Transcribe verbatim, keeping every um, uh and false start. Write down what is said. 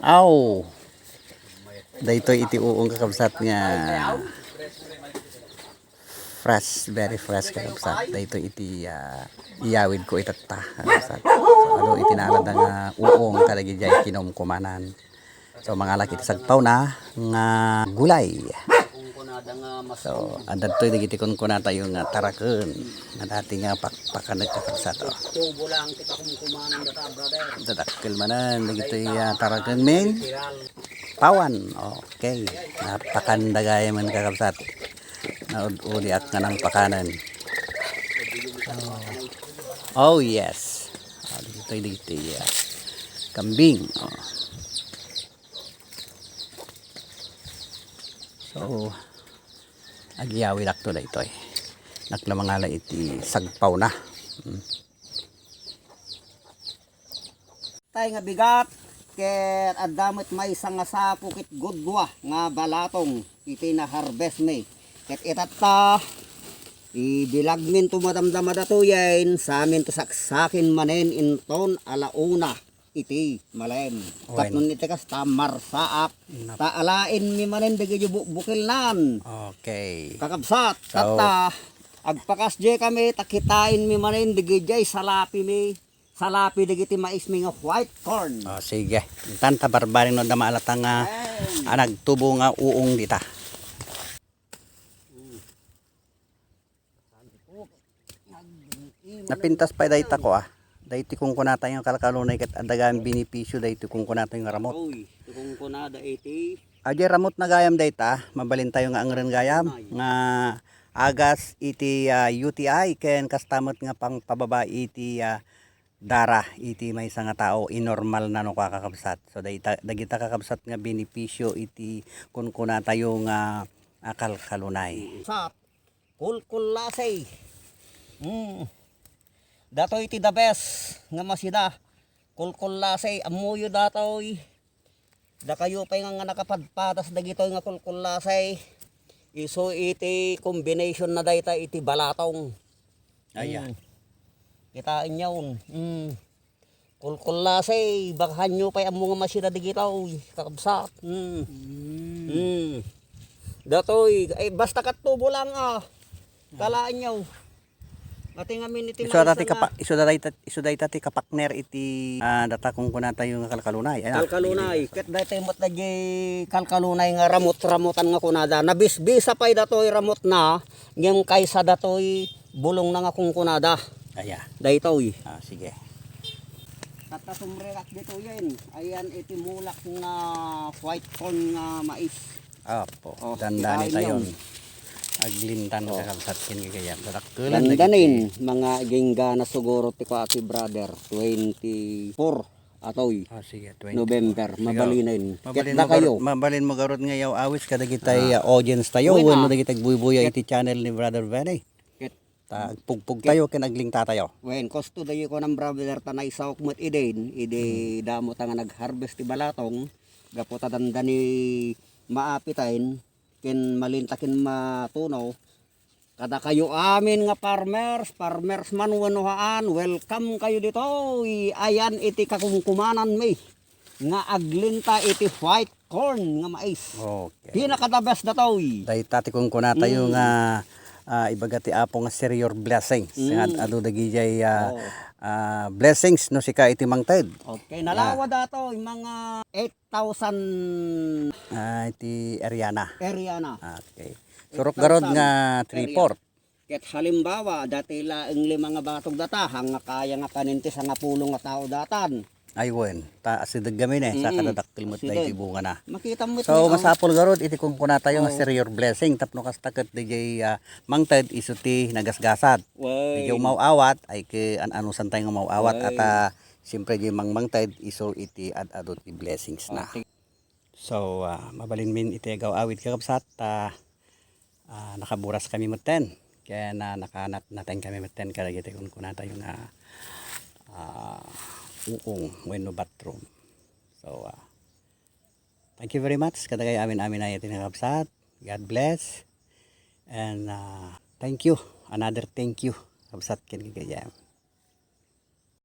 Aw! Daytoy iti uong, kakabsat, nga fresh, very fresh, kakabsat. Daytoy iti, ah, iyawidko itatta, kakabsat. So, adu iti naalada nga uong kadagiti kinumkumanan. So, mangalak iti sagpawna nga gulay. So, adda ditoy dagiti kunkunatayo nga taraken. Nga dati nga pakpakanek, kakabsat, oh. Tubo lang ti pakumkumanan data, brother. Dadakkel manen dagitoy, ah, taraken, men. Pawan. Okay. Napakan da gayam, kakabsat. Naud-udiak nga nang pakanen. Oh, yes. Ah, dagitoy, dagitoy, ah, kambing. Oh. So, agyawidakto daytoy. Nak la mangala iti sagpawna. Hmm. Tay nga bigat, ket adda met maysa nga sapo ket gudua nga balatong iti na-harvest mi. Ket itatta, ibilagminto madamdama datoyen, saminto saksakin manen inton ala una iti malem. Wen. Tapno iti kasta, marsaak. Nap- Ta alaenmi manen dagiti bukbukilnan. Okay. Kakabsat, so, tatta, agpakasdiay kami, ta kitaenmi manen dagiti salapimi, salapi dagiti maismi nga white corn. Oh, sige. Intan ta barbareng no adda maalata nga, ayan, a nagtubo nga uong dita. Napintas pay dayta ko, ah. Daytoy kunkunatayo nga kalkalunay ket adda gayam benepisio daytoy kunkunatayo nga ramut. Oy, ti kunkunada iti. Adiay ramutna gayam dayta, mabalintayo nga angren gayam nga agas iti, ah, U T I ken kasta met nga pangpababa iti, ah, dara iti maysa nga tao, inormalna no, kakabsat. So, dayta, dagita, kakabsat, nga benepisio iti kunkunatayo nga, ah, kalkalunay. Sat, kulkulasay. Mm. Datoy ti the best nga masida. Kulkulasay, ammoyo datoy. Dakayo pay nga, nga nakapadpadas dagitoy nga kulkulasay. Isu iti combination na dayta iti balatong. Aya. Mm. Kitaenyo. Mm. Kulkulasay, bakahanyo pay ammo nga masida dagitoy, kakabsat. Mm. Mm. Mm. Datoy, eh, basta kattubo lang, ah. Kalaenyo. Ati ngamin iti isu dati kapa-, isu dati, isu dati kapakner iti, ah, data kunkunatayo nga kalkalunay. Ay, kalkalunay. Ket dati met dagiti kalkalunay nga ramut-ramutan nga kunada. Nabisbisa pay datoy ramutna, ngem kaysa datoy bulongna nga kunkunada. Aya. Daytoy. Ah, sige. Tatta, sumrekak ditoyen. Ayan iti mulak nga white corn nga mais. Apo, oh, dandani tayon. Aglintan, oh, kakabsat ken gagayam. Dadakkelan dagiti. Dandanin, mga ginggana siguro ti kua ti brother, twenty-four atoy. Ah, sige, twenty-four. November, sige, mabalinen. Mabalin mo garud, mabalin mo garud nga iyaw-awis kadagiti, ah, audience tayo, wenno dagiti agbuybuya iti channel ni Brother Benny. Ket ta agpugpugtayo ken aglingtatayo. Wen, kusto dayo kunan, brother, ta naisawok met idin, idi damo ta nga nag-harvest ti balatong, gapu ta dandani maapiten, ken malinta ken matunaw. Kadakayo amin nga farmers, farmers man wenno haan, welcome kayo ditoy. Ayan iti kakumkumananmi nga aglinta iti white corn nga mais. Okay. Pinaka the best datoy. Dayta ti kunkunatayo nga, ah, ibaga ti Apo nga share your blessings. Nga ad-adu dagidiay, ah, ah, blessings no sika iti mangted. Okay, nalawa datoy, mga eight thousand. Ah, iti area na. Area na. Okay. Surok garud nga three-fourth. Ket halimbawa, dati laeng lima nga batog data, haan nga kaya nga panen ti sangapulo nga tao datan. Ay, wen, ta asideg gamin, eh, sa kadadakkel met daytoy bungana. Makita met. So, masapul garud iti kunkunatayo nga share your blessing tapno kasta ket diay, ah, mangted isu ti nagasgasat. Wen. Diay umaw-awat, ay ke an-anusan tayo nga umaw-awat, ata siyempre diay mangmangted isu iti ad-adu ti blessings na. So, ah, mabalinmin iti agaw-awid, kakabsat, ta, ah, nakaburas kami metten. Ken, ah, nakanatnaten kami metten kadagiti kunkunatayo nga, ah, uong wenno bathroom. So, ah, thank you very much kadagay amin-amin a iti nakabsat. God bless. And, ah, thank you. Another thank you, kabsat, ken gagayam.